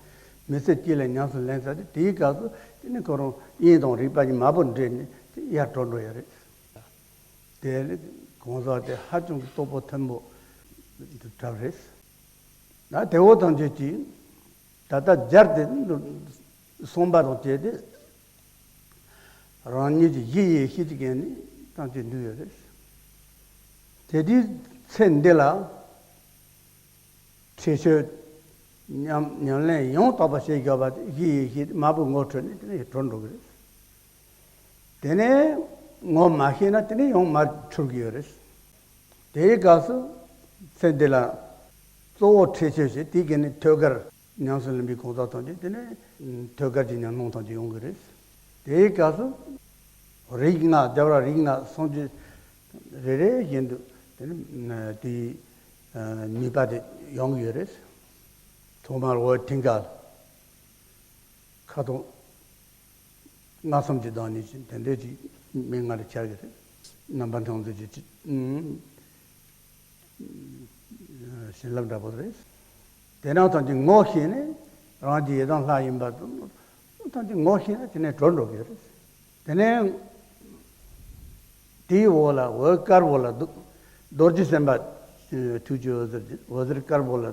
མི་ཚེ་གཅིག་ལ་ཉམས་སུ་ལེན་ཚར་ཏེ་དེའི་སྐབས་སུ་དེ་ནི་ཁོ་རང་དབྱིངས་དང་རིག་པ་གཉིས་མ་བུ་འདྲེས་ནས་དེ་ཡར་གྲོལ་འགྲོ་ཡ་རེད། དེ་ནི་གང་ཟག་དེ་ཧ་ཅང་གི་རྟོགས་པ་མཐོན་པོ་འདི་འདྲ་རེད། ད་དེ་འོ་དང་བཅས་ཀྱིས། ད་ལྟ་སྦྱར་ཏེ་གསུངས་པ་དང་བཅས་ཏེ། རང་ཉིད་ཀྱི་གཞི་ཡེ་ཤེས་ཀྱི་སྒོ་ནས་ཐམས་ཅད་འདུས་ཡོད་རེད། དེ་དུས་ཚེ་འདི་ལ་ཁྲེགས་ཆོད་ཉམས་ཉམས་ལེན་ཡང་དག་པ་བྱེད་དགོས་པ་དེ་གཞི་ཡེ་ཤེས་མ་བུ་ངོ་འཕྲོད་ནས་དེ་ནས་གྲོལ་འགྲོ་གི་རེད། དེ་ནས་ངོ་མ་ཤེས་ན་དེ་ནས་ཡང་མར་འཁྲུལ་གྱི་ཡོད་རེད། དེའི་སྐབས་སུ་ཚེ་འདི་ལ་གཙོ་བོ་ཁྲེགས་ཆོད་བྱེད་དེའི་སྒོ་ནས་ཐོད་རྒལ་ཉམས་སུ་ལེན་པའི་གང་ཟག་ཐམས་ཅད་དེ་ནས་ཐོད་རྒལ་གྱི་ཉམས་སྣང་ཐམས་ཅད་ཡོང་གི་རེད། དེའི་སྐབས་སུ་རིགས་ལྔ་རྒྱལ་བ་རིགས་ལྔ་སངས་རྒྱས་རེ་རེ་བཞིན་དུ་དེ་ནས་དེའི་ནུས་པ་དེ་ཡོང་གི་ཡོད་རེད། ཐོག་མར་འོད་མཐིང་ག། ཁ་དོག་ལྔ་གསུམ་གྱི་བདག་ཉིད་ཅན་དེ་འདྲའི་ཅིག་མི་ལྔ་རེ་ཆགས་ཀྱི་རེད། རྣམ་པ་སྣང་མཛད་ཀྱི་ཅིག་བྱིན་རླབས་འདྲ་པོ་རེད། དེ་རང་ཐམས་ཅད་ངོ་ཤེས་ནས་རང་གི་ཡི་དམ་ལྷ་ཡིན་པ་ཐམས་ཅད་ངོ་ཤེས་ན་དེ་ནས་གྲོལ་འགྲོ་གི་རེད། དེ་ནས་དེའི་འོག་ལ་འོད་དཀར་པོ་ལ་རྡོ་རྡོ་རྗེ་སེམས་དཔའ་ཐུགས་ཀྱི་འོད་ཟེར་འོད་ཟེར་དཀར་པོ་ལ།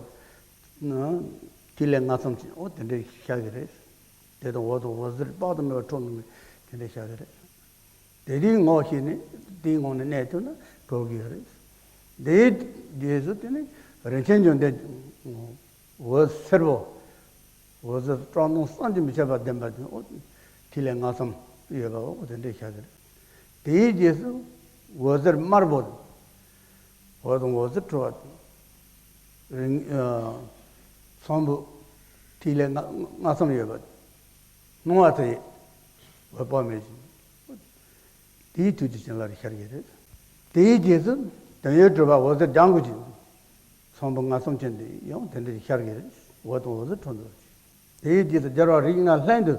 ཐིག་ལེ་ལྔ་གསུམ་ཅན་འོ་དེ་འདྲའི་ཤར་གི་རེད། དེ་དང་འོ་དང་འོད་ཟེར་དཔག་ཏུ་མེད་པ་འཕྲོ་འདུ་མི་དེ་འདྲའི་ཤར་གི་རེད། དེ་དུས་ངོ་ཤེས་ནས་དེའི་ངང་ནས་གནས་ཐུབ་ན་གྲོལ་གི་ཡོད་རེད། དེའི་རྗེས་སུ་དེ་ནི་རིན་ཆེན་འབྱུང་ལྡན་འོད་སེར་པོ། འོད་ཟེར་བཀྲག་མདངས་བསམ་གྱིས་མི་ཁྱབ་པ་ལྡན་པ་དེ་འོ་ཐིག་ལེ་ལྔ་གསུམ་ཡོད་པ་འོ་དེ་འདྲའི་ཤར་གི་རེད། དེའི་རྗེས་སུ་འོད་ཟེར་དམར་པོ། འོད་དང་འོད་ཟེར་འཕྲོ་བ། རིང་། ཚོམ་བུ་ཐིག་ལེ་ལྔ་ལྔ་གསུམ་ཡོད་པ། སྣང་བ་དེ་འོད་དཔག་མེད་ཅིང་། དེའི་དུས་ཀྱི་བྱིན་རླབས་ཤར་གྱི་རེད། དེའི་རྗེས་སུ་དོན་ཡོད་གྲུབ་པ་འོད་ཟེར་ལྗང་གུ་ཅན། ཚོམ་བུ་ལྔ་གསུམ་ཅན་དེ་ཡང་དེ་འདྲ་ཤར་གྱི་རེད། འོད་དང་འོད་ཟེར་འཕྲོ་འདུ་བ་ཅིག་དེའི་རྗེས་སུ་རྒྱལ་བ་རིགས་ལྔ་ལྷན་དུ་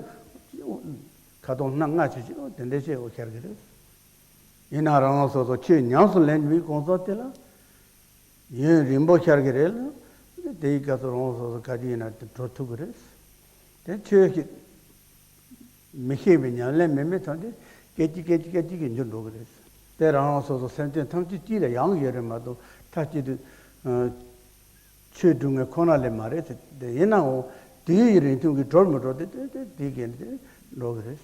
ཁ་དོག་སྣ་ལྔ་ཆོས་ཅན་དེ་འདྲའི་ཆེ་བོ་ཤར་གྱི་རེད། ཡིན་ནའང་རང་རང་སོ་སོ་ཆོས་ཉམས་སུ་ལེན་པའི་གང་ཟག་དེ་ལ་ཡུན་རིང་པོ་ཤར་གྱི་རེད་ལ། དེའི་སྐབས་སུ་རང་རང་སོ་སོ་ག་དུས་ཡིན་ན་དེ་གྲོལ་ཐུབ་ཀྱི་རེད། དེ་ཆོས་ཤིག་ མི་ཤེས་པའི་ཉམས་ལེན་མེད་མེད་ཐམས་ཅད་སྐད་ཅིག་སྐད་ཅིག་སྐད་ཅིག་གིས་འགྱུར་འགྲོ་གི་རེད། དེ་རང་རང་སོ་སོ་སེམས་ཅན་ཐམས་ཅད་གཅིག་ལ་ཡོང་གི་ཡོད་རེད་མ་གཏོགས་མཐའ་གཅིག་ཏུ་ཨ་ཆོས་སྒྲུབ་མཁན་ཁོ་ན་ལས་མ་རེད་ཟེར། དེ་ཡིན་ནའང་དུས་ཡུན་རིང་ཐུང་གིས་གྲོལ་མི་གྲོལ་དེ་དེ་དེ་དེའི་གན་དེ་འགྲོ་གི་རེད།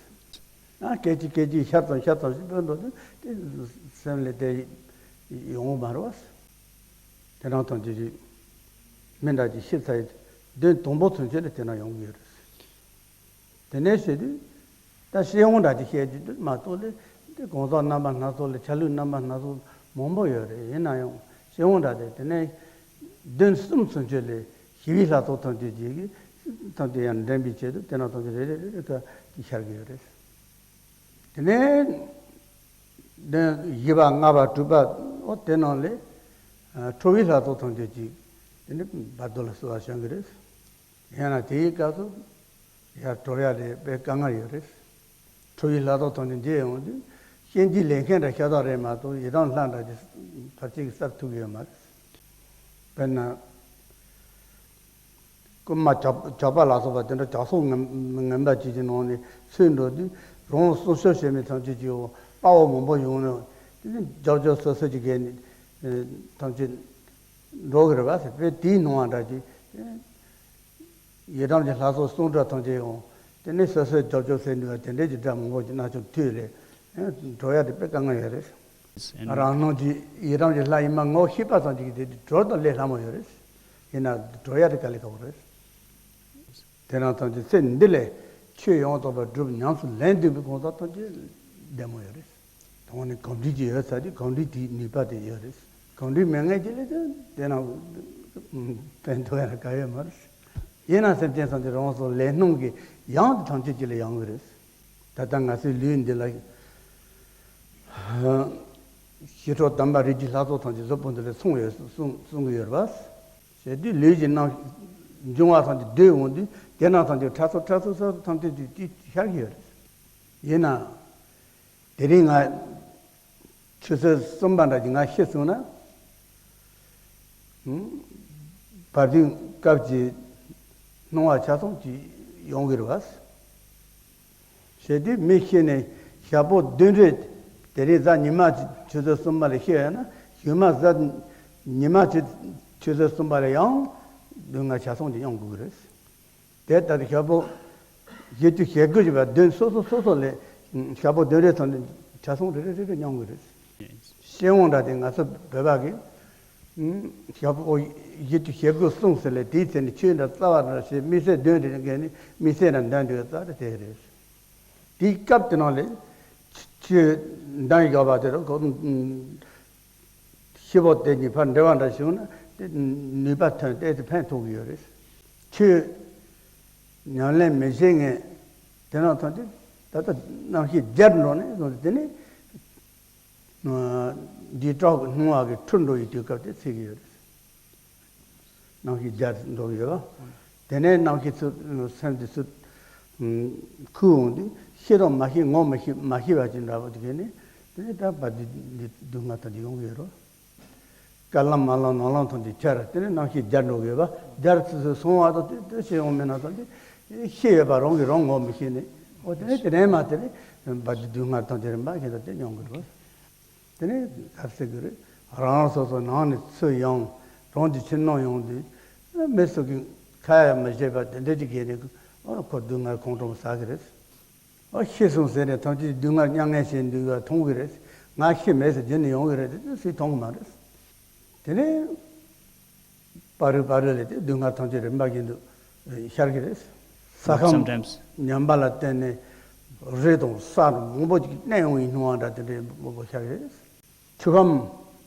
ཨ་སྐད་ཅིག་སྐད་ཅིག་ཤར་ཙམ་ཤར་ཙམ་ཞིག་སྤོས་འགྲོ་དུས་དེ་སེམས་ལ་དེ་ཡོང་གི་མ་རེད་བ། དེ་རང་ཐམས་ཅད་ཀྱིས་མི་འདྲ་ཅིག་ཤི་ཚར་ཡི་དོན་དང་པོ་ཚུན་ཆད་ལ་དེ་ན་ཡོང་གི་ཡོད་རེད། དེ་ནས་བཤད་དུས་ད་ཤེས་ཡོན་འདྲ་ཅིག་བཤད་རྒྱུ་དེ་མ་གཏོགས་ལས་དེ་གང་ཟག་རྣམ་པ་སྣ་ཚོགས་ལས་ཆ་ལུགས་རྣམ་པ་སྣ་ཚོགས་མང་པོ་ཡོད་རེད། ཡིན་ན་ཡང་ཤེས་ཡོན་འདྲ་དེ་དེ་ནས་བདུན་གསུམ་ཚུན་ཆད་ལས་ཞི་བའི་ལྷ་ཚོགས་ཐམས་ཅད་ཀྱིས་ཐམས་ཅད་ཡང་འདྲེན་པའི་ཆེད་དུ་དེ་ན་ཐམས་ཅད་རེ་རེ་རེ་རེ་ཀ་ཀྱིས་ཤར་གྱི་ཡོད་རེད། དེ་ནས་བདུན་བཞི་པ་ལྔ་པ་དྲུག་པ་འོ་དེ་ནང་ལས་ཁྲོ་བོའི་ལྷ་ཚོགས་ཐམས་ཅད་ཀྱིས་དེ་ནས་བར་དོ་ལ་བསུ་བ་བྱུང་གི་རེད། ཡང་ན་དེའི་སྐབས་སུ་ཡར་གྲོལ་ཡ་དེ་དཔེ་དཀའ་ངལ་ཡོད་རེད། ཁྲོ་བོའི་ལྷ་ཚོགས་ཐམས་ཅད་མཇལ་ཡོང་དུས་གཤིན་རྗེའི་ལས་མཁན་འདྲ་ཤ་སྟག་རེད་མ་གཏོགས་ཡི་དམ་ལྷ་འདྲ་ཅིག་ཕལ་ཆེར་གྱི་བསུ་ཐུབ་ཀྱི་ཡོད་མ་རེད། དཔེར་ན། རྐུན་མ་ཇག་ཇག་པ་ལ་སོགས་པ་དེ་འདྲ་ཇག་སོགས་ངན་ངན་པ་ཅིག་གི་ནང་ནས་ཚུད་འགྲོ་དུས་རང་སྲུང་སྐྱོབ་བྱེད་མི་ཐམས་ཅད་ཀྱི་དཔའ་བོ་མང་པོ་ཡོང་ནས་དེ་ནས་རྒྱབ་སྐྱོར་སོ་སོ་ཀྱི་སྒེར་ནས་ཐམས་ཅད་འགྲོ་གི་རེད་བ་ཟེར་བས། དེའི་ནང་བ་འདྲ་ཅིག་ཡི་དམ་གྱི་ལྷ་ཚོགས་གསུང་སྒྲོག་ཐམས་ཅད་ཡང་དེ་ནས་སོ་སོའི་རྒྱབ་སྐྱོར་ཟེར་འདུག་བ་དེ་འདྲའི་ཀྱི་སྒྲ་མང་པོ་ཅིག་རྣ་ཆུང་ཐོས་རེད། གྲོལ་ཡ་དེ་དཔེ་དཀའ་ངལ་ཡོད་རེད། རང་སྣང་གི་ཡི་དམ་གྱི་ལྷ་ཡིན་མ་ངོ་ཤེས་པ་ཙམ་ཅིག་གིས་དེ་གྲོལ་དང་ལས་སླ་མོ་ཡོད་རེད། ཡིན་ན་གྲོལ་ཡ་དེ་དཀའ་ལས་ཁག་པོ་རེད། དེ་རང་ཐམས་ཅད་ཚེ་འདི་ལས་ཆོས་ཡང་དག་པར་སྒྲུབ་ཉམས་སུ་ལེན་འདོད་པའི་གང་ཟག་ཐམས་ཅད་བདེ་མོ་ཡོད་རེད། དོན་ནི་གོམས་འདྲིས་ཀྱི་ཡོད་ཚད་དེ་གོམས་འདྲིས་དེའི་ནུས་པ་དེ་ཡོད་རེད། གོམས་འདྲིས་མེད་མཁན་ཅིག་ལས་དེ་དེ་རང་ཕན་ཐོགས་ཡ་ལ་དཀའ་ཡོད་མ་རེད། ཡིན་ན་སེམས་ཅན་ཐམས་ཅད་རང་སོ་ལས་སྣང་གི་ཡང་དེ་ཐམས་ཅད་ཅིག་ལ་ཡོང་གི་རེད། ད་ལྟ་ང་ཚོའི་ལུས་འདི་ལ་ཞི་ཁྲོ་དམ་པ་རིགས་ཀྱི་ལྷ་ཚོགས་ཐམས་ཅད་གཟུགས་པོ་འདི་ལ་སོང་ཡོད་གསུང་གསུང་གི་ཡོད་རེད་པ། ཞེས་དུས་ལུས་ཀྱི་རྣམ་འབྱུང་བ་ཐམས་ཅད་སྡོད་འོང་དུས་དེ་རྣམས་ཐམས་ཅད་ཕྲ་ཚོ་ཕྲ་ཚོ་ཚོ་ཐམས་ཅད་ཀྱི་ཤར་གྱི་ཡོད་རེད། ཡིན་ན། དེ་རིང་ང་ཆུ་ཚོད་གསུམ་པ་འདྲ་གྱི་ང་ཤི་སོང་ན། བར་དུས་སྐབས་ཀྱི་སྣང་བ་ཆ་ཚང་གྱི་ཡོང་གི་རེད་པ། ཞེས་དུས་མི་ཤི་ནས་ཞག་པོ་བདུན་རེ་དེ་རིང་གཟའ་ཉི་མ་ཆུ་ཚོད་གསུམ་པ་ལ་ཤི་ཡོད་ན་ཞུགས་མ་གཟའ་ཉི་མ་ཆུ་ཆུ་ཚོད་གསུམ་པ་ལ་ཡང་སྡུག་བསྔལ་ཆ་ཚང་གི་མྱོང་དགོས་ཀྱི་རེད། དེ་ལྟར་ཞག་པོ་བཞི་བཅུ་ཞེ་དགུ་ཞེས་པ་བདུན་སོ་སོ་སོ་སོ་ལས་ཞག་པོ་བདུན་རེ་ཐོན་ནས་ཆ་ཚང་རེ་རེ་རེ་རེ་མྱོང་དགོས་རེད། ཤེས་ཡོན་འདྲ་དེ་ང་ཚོ་བོད་པ་གི་ཞག་པོ་བཞི་བཅུ་ཞེ་དགུ་གསུངས་ཟེར་ལས་དེའི་ཚེ་ནི་ཆོས་འདྲ་རྩ་བ་འདྲ་ཞེས་དམིགས་བསལ་འདོན་དེ་འགལ་ནི་དམིགས་བསལ་འདྲ་འདོན་དུས་རྩ་རེ་དེ་རེད། དེའི་སྐབས་དེ་ནང་ལས་ཆོས་འདོན་བཞག་པ་དེ་རུ་ཤི་བོ་དེ་གཉིས་ཕར་འབྲེལ་བ་འདྲ་བྱུང་ན་དེ་ནུས་པ་ཐོན་ཏེ་དེ་ཕན་ཐོགས་ཀྱི་ཡོད་རེད། ཆོས་ཉམས་ལེན་མི་བྱེད་མཁན་དེ་ནང་ཐོན་ཏེ་ད་ལྟ་རྣམ་ཤེས་བསྒྱུར་འགྲོ་ནས་བཟུང་སྟེ་དེ་ནས་འདི་དྲག་གི་སྣང་བ་གི་འཁྲུལ་འགྲོ་ཡི་དུས་སྐབས་དེ་ཚིག་གི་ཡོད་རེད། རྣམ་ཤེས་བསྒྱུར་འགྲོ་གི་ཡོད་པ། དེ་ནས་རྣམ་ཤེས་ཚུར་སེམས་དེ་ཚུར་ཁུར་འོང་དུས་ཤེས་དང་མ་ཤེས་ངོ་མི་ཤེས་མ་ཤེས་པ་ཅིག་འདྲ་པོ་དེ་གས་ནས་དེ་ནས་ད་བར་དུ་འདི་སྡུག་བསྔལ་དང་དེ་ཡོང་གི་ཡོད་རེད། དཀར་ལམ་མར་ལམ་ནང་ལམ་ཐམས་ཅད་འཆར། དེ་ནས་རྣམ་ཤེས་བསྒྱུར་འགྲོ་དགོས་པ། བསྒྱུར་ཚུལ་སོང་བ་དང་དེ་དེ་ཤེས་ཡོང་མེད་ན་ཐམས་ཅད་ཤེས་ཡོད་པ་རང་གིས་རང་ངོ་མི་ཤེས་ནས་འོ་དེ་ནས་དེ་ནས་མ་དེ་ནས་བར་དུ་སྡུག་བསྔལ་དང་དེ་རིམ་པ་བཞིན་དུ་དེ་མྱོང་དགོས་པ། དེ་ནས་ག་རེ་ཟེར་གི་རེད། རང་རང་སོ་སོ་ནང་ནས་ཚུར་ཡོང་། གྲོང་གི་ཕྱིར་ནང་ཡོང་དུས་མི་སུ་གིས་ཁ་ཡ་མི་བྱེད་པ་དེ་འདྲ་ཅིག་གིས་ནས་ཁོ་སྡུག་བསྔལ་ཁོང་ཁྲོ་ཟ་གི་རེད། ཨ་ཤི་སོང་ཟེར་ནས་ཐམས་ཅད་སྡུག་བསྔལ་མྱ་ངན་བྱེད་འདུག་པ་མཐོང་གི་རེད། ང་ཤི་མེད་ཟེར་རྒྱུན་ནས་ཡོང་གི་རེད་དེ་སུས་མཐོང་གི་མ་རེད། དེ་ནས་བར་དུ་བར་དུ་ལས་དེ་སྡུག་བསྔལ་ཐམས་ཅད་རིམ་པ་བཞིན་དུ་ཤར་གི་རེད། ས་ཁམས་Sometimes. ཉམས་པ་ལ་བརྟེན་ནས་རི་དང་ས་དང་མང་པོ་ཅིག་གནས་ཡོང་བའི་སྣང་བ་འདྲ་དེ་འདྲའི་མང་པོ་ཤར་གི་རེད། ཆུ་ཁམས་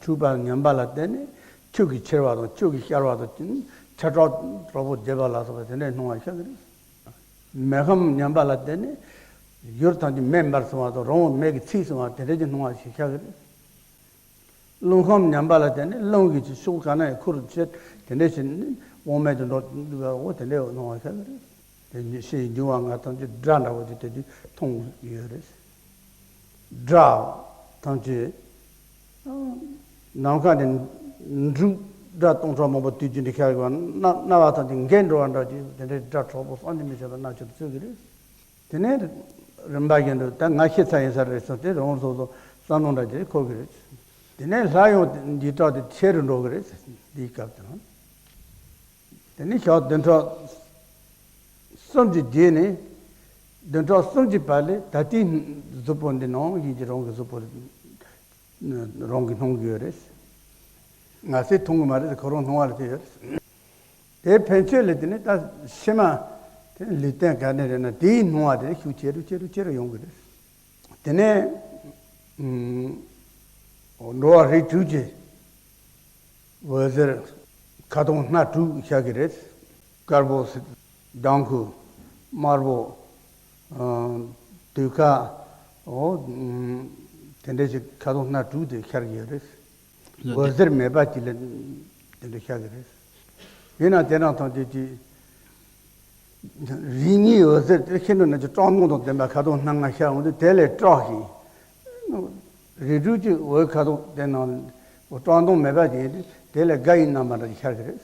འཁྲུགས་པ་ཉམས་པ་ལ་བརྟེན་ནས་ཆུ་གིས་འཁྱེར་བ་དང་ཆུ་གིས་ཤར་བ་དང་ཆར་དྲག་དྲག་པོ་རྒྱས་པ་ལ་སོགས་པ་དེ་འདྲའི་སྣང་བ་ཤར་གི་རེད། མེ་ཁམས་ཉམས་པ་ལ་བརྟེན་ནས་ཡུལ་ཐམས་ཅད་མེ་འབར་སོང་བ་དང་རི་བོ་མེ་གིས་ཚིག་སོང་བ་དེ་འདྲ་གྱི་སྣང་བ་ཞིག་ཤར་གི་རེད། རླུང་ཁམས་ཉམས་པ་ལ་བརྟེན་ནས་རླུང་གིས་ཕྱོགས་ག་ན་ཡང་ཁུར་བྱེད་དེ་འདྲ་བྱས་ནས་དབང་མེད་དུ་འགྲོ་འདུག་པ་འོ་དེ་འདྲའི་སྣང་བ་ཤར་གི་རེད། དེ་ཉིད་ཕྱིའི་འབྱུང་བ་ལྔ་ཐམས་ཅད་སྒྲ་འདྲ་བོ་དེ་དེ་དུས་མཐོང་ཡོད་རེད། སྒྲ་ཐམས་ཅད་ནམ་མཁའ་ནས་འབྲུག་སྒྲ་སྟོང་ཕྲག་མང་པོ་དུས་རྒྱུན་དུ་ཤར་གི་བ། རྣ་རྣ་བ་ཐམས་ཅད་འགས་འགྲོ་བ་འདྲ་ཅིག་དེ་འདྲའི་སྒྲ་གྲོགས་པོ་བསམ་གྱིས་མི་ཁྱབ་པ་རྣ་ཆུ་དུ་ཚུད་ཀྱི་རེད། དེ་ནས་ རིམ་པ་བཞིན་དུ་ད་ང་ཤི་ཚར་ཡིན་ས་རེད་ཟེར་ཏེ་རང་སོ་སོ་བསམ་བློ་འདྲ་ཅིག་འཁོར་གི་རེད། དེ་ནས་སླར་ཡང་འཇིགས་སྐྲག་དེ་ཆེ་རུ་འགྲོ་གི་རེད། འདིའི་སྐབས་དེ་ན། དེ་ནས་ཞག་བདུན་ཕྲག་གསུམ་གྱི་རྗེས་ནས། བདུན་ཕྲག་གསུམ་གྱི་བར་ལས་ད་ལྟའི་གཟུགས་པོ་འདི་ནང་བཞིན་གྱི་རང་གི་གཟུགས་པོ་རང་གིས་སྣང་གི་ཡོད་རེད། ང་ཚོས་མཐོང་གི་མ་རེད། ཁོ་རང་སྣང་བ་ལ་བལྟས་ཡོད་རེད། དེའི་ཕན་ཆད་ལས་དེ་ནི་ད་ཕྱི་མ་དེ་ལུས་རྟེན་ག་ནས་རེད་ན། དེའི་སྣང་བ་དེ་ཤུགས་ཆེ་རུ་ཆེ་རུ་ཆེ་རུ་ཡོང་གི་རེད། དེ་ནས་ཨུམ། འགྲོ་བ་རིགས་དྲུག་གི་འོད་ཟེར་ཁ་དོག་སྣ་དྲུག་ཤར་གི་རེད། དཀར་པོ། ལྡང་ཁུ། དམར་པོ། ཨ། དུད་ཁ། འོ། ཨུམ། དེ་འདྲ་ཞིག་ཁ་དོག་སྣ་དྲུག་དེ་ཤར་གི་ཡོད་རེད། འོད་ཟེར་མེད་པ་ཅིག་ལ་དེ་འདྲ་ཤར་གི་རེད། ཡིན་ན་དེ་རང་དང་དེ་དུས་རིགས་ལྔའི་འོད་ཟེར་དེ་ཤིན་ཏུ་ནས་ཀྱི་སྐྲག་སྣང་དང་ལྡན་པ་ཁ་དོག་སྣ་ལྔ་ཤར་འོང་དུས་དེ་ལས་སྐྲག་ཞིང་། རིགས་དྲུག་གི་འོད་ཁ་དོག་དེ་ནང་སྐྲག་སྣང་མེད་པ་ཅིག་ཡིན་དུས་དེ་ལས་དགའ་བའི་རྣམ་པ་འདྲ་ཞིག་ཤར་གི་རེད།